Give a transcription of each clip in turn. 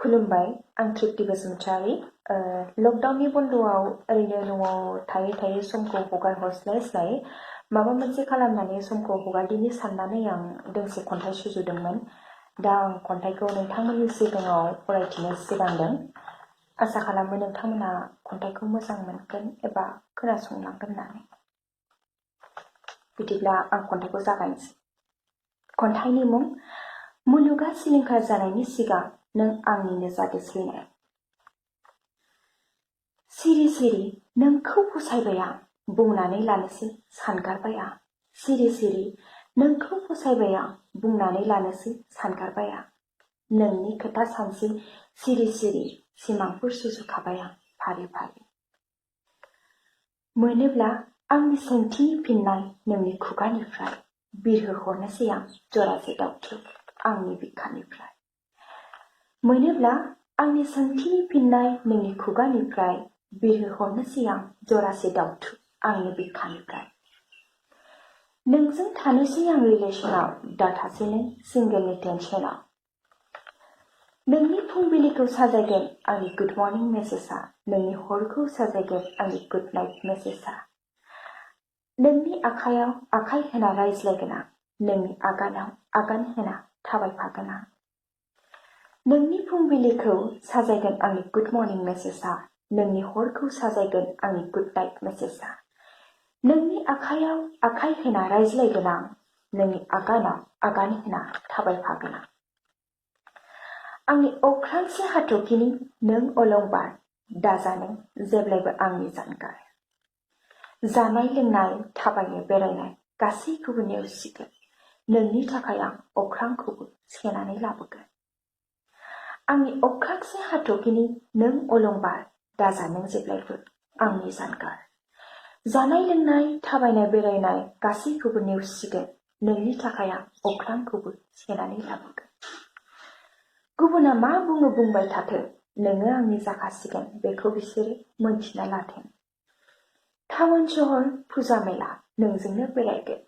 खुलुमबाय आं तृप्ति बसुमतारी लकडाउननि बन्द'आव ओरैनो न'आव थायै थायै समखौ हगारहरस्लाय माबा मोनसे खालामनानै समखौ हगारदिनि साननानै आं दोंसे खन्थाइ सुजुदोंमोन। दा आं खन्थाइखौ नोंथांमोननि सिगाङाव फरायथिनो सिगांदों। आसा खालामो नोंथांमोना खन्थाइखौ मोजां मोनगोन एबा खोनासंलांगोन होननानै। बिदिब्ला आं खन्थाइखौ जागायनोसै। खन्थाइनि मुं मुलुगा सिलिंखार जानायनि सिगां नों आंनिनो जादेस्लिनाय। सिरि सिरि नोंखौ फसायबाय आं बुंनानै लानोसै सानगारबाय आं। सिरि सिरि नोंखौ फसायबाय आं बुंनानै लानोसै सानगारबाय आं। नोंनि खोथा सानसै सिरि सिरि सिमांफोर सुजुखाबाय आं फारि फारि। मोनोब्ला आंनि सोंथिनि फिननाय नोंनि खुगानिफ्राय बिरहोहरनोसै आं जरासे दाउथु आंनि बिखानिफ्राय। मोनोब्ला आंनि सोंथिनि फिननाय नोंनि खुगानिफ्राय बिरहोहरनोसै आं जरासे दाउथु आंनि बिखानिफ्राय। नोंजों थानोसै आं रिलेसनाव दाथासै नों सिंगेलनि टेनसनाव। नोंनि फुंबिलिखौ साजायगोन आंनि गुड मर्निं मेसेजआ, नोंनि हरखौ साजायगोन आंनि गुड नाइट मेसेजआ। नोंनि आखायाव आखाइ होना रायज्लायगोन आं, नोंनि आगानाव आगान होना थाबायफागोन आं। नोंनि फुंबिलिखौ साजायगोन आंनि गुड मर्निं मेसेजआ, नोंनि हरखौ साजायगोन आंनि गुड नाइट मेसेजआ। नोंनि आखायाव आखाइ होना रायज्लायगोन आं, नोंनि आगानाव आगान होना थाबायफागोन आं। आंनि अख्रांसे हाथरखिनि नों अलंबार दाजानो जेब्लायबो आंनि जानगार। जानाय लोंनाय थाबायनो बेरायनाय गासैखौबो नेवसिगोन, नोंनि थाखाय आं अख्रांखौबो सेनानै लाबोगोन। आंनि अख्रांसे हाथरखिनि नों अलंबार दाजा नों जेब्लायबो आंनि जानगार। जानाय लोंनाय थाबायनाय बेरायनाय गासैखौबो नेवसिगोन, नोंनि थाखाय आं अख्रांखौबो सेनानै लाबोगोन। गुबुना मा बुङो बुंबाय थाथों, नोङो आंनि जाखासिगोन बेखौ बिसोरो मोनथिना लाथों। टाउन सहर फुजा मेला नोंजोंनो बेरायगोन,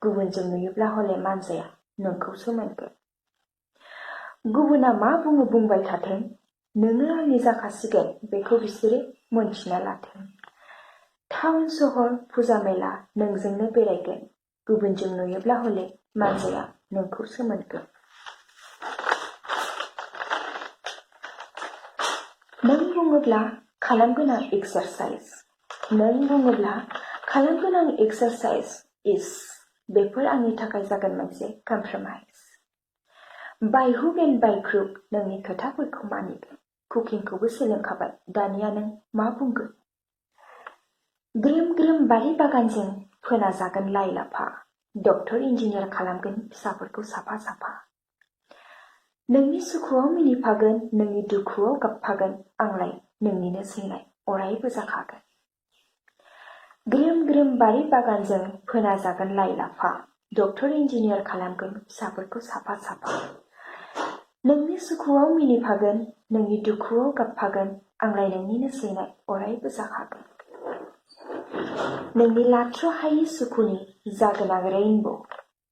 गुबुनजों नुयोब्ला हले मानजाया नोंखौसो मोनगोन। गुबुना मा बुङो बुंबाय थाथों, नोङो आंनि जाखासिगोन बेखौ बिसोरो मोनथिना लाथों। टाउन सहर फुजा मेला नोंजोंनो बेरायगोन, गुबुनजों नुयोब्ला हले मानजाया नोंखौसो मोनगोन। नों बुङोब्ला खालामगोन आं एक्सारसाइज, नों बुङोब्ला खालामगोन आं एक्सारसाइज इस बेफोर आंनि थाखाय जागोन मोनसे कमप्रमाइज। बायहुगोन बायख्रुब नोंनि खोथाफोरखौ मानिगोन, कुकिंखौबो सोलोंखाबाय दानिया नों मा बुंगोन। ग्रोम ग्रोम बारि बागानजों फोना जागोन लाइ लाफा, डक्टर इन्जिनियार खालामगोन फिसाफोरखौ साफा साफा। नोंनि सुखुआव मिनिफागोन नोंनि दुखुआव गाबफागोन, आंलाय नोंनिनो सैनाय अरायबो जाखागोन। ग्रोम ग्रोम बारि बागानजों फोना जागोन लाइ लाफा, डक्टर इन्जिनियार खालामगोन फिसाफोरखौ साफा साफा। नोंनि सुखुआव मिनिफागोन नोंनि दुखुआव गाबफागोन, आंलाय नोंनिनो सैनाय अरायबो जाखागोन। नोंनि लाथ्र'हायि सुखुनि जागोन आं रेइनब',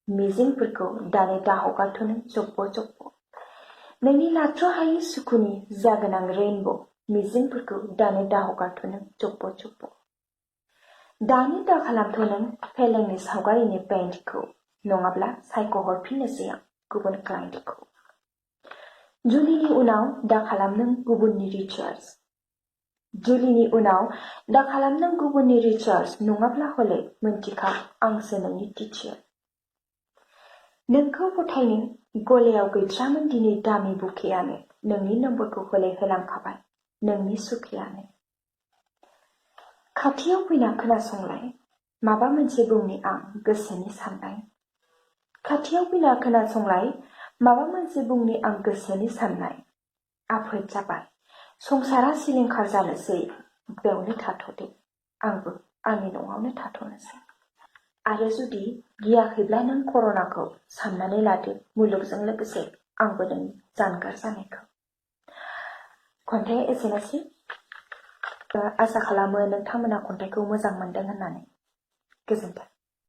मिजिंफोरखौ दानो दाहगारथ'नो जब्ब' जब्ब'। नोंनि लाथ्र'हायि सुखुनि जागोन आं रेइनब', मिजिंफोरखौ दानो दाहगारथ'नो जब्ब' जब्ब'। दानो दा खालामथ' नों फेलेंनि सावगारिनि पेइन्टखौ, नङाब्ला सायख'हरफिननोसै आं गुबुन क्लाइन्टखौ। जुलिनि उनाव दा खालाम नों गुबुननि रिचार्ज, जुलिनि उनाव दा खालाम नों गुबुननि रिचार्ज, नङाब्ला हले मोनथिखा आंसो नोंनि टिचार। नोंखौ फोथायनो गलायाव गैथ्रामोन दिनै दामि बुकेयानो, नोंनि नम्बरखौ हले होलांखाबाय नोंनि सुखेयानो। खाथियाव फैना खोनासंलाय माबा मोनसे बुंनि आं गोसोनि साननाय। खाथियाव फैना खोनासंलाय माबा मोनसे बुंनि आं गोसोनि साननाय। आफोद जाबाय संसारा सिलिंखार जानोसै, बेयावनो थाथ'दो आंबो आंनि न'आवनो थाथ'नोसै। आरो जुदि गियाखैब्ला नों कर'नाखौ साननानै लादो मुलुगजों लोगोसे आंबो नोंनि जानगार जानायखौ। खन्थाइया एसेनोसै। आसा खालामो नोंथांमोना खन्थाइखौ मोजां मोनदों होननानै। गोजोन्थों।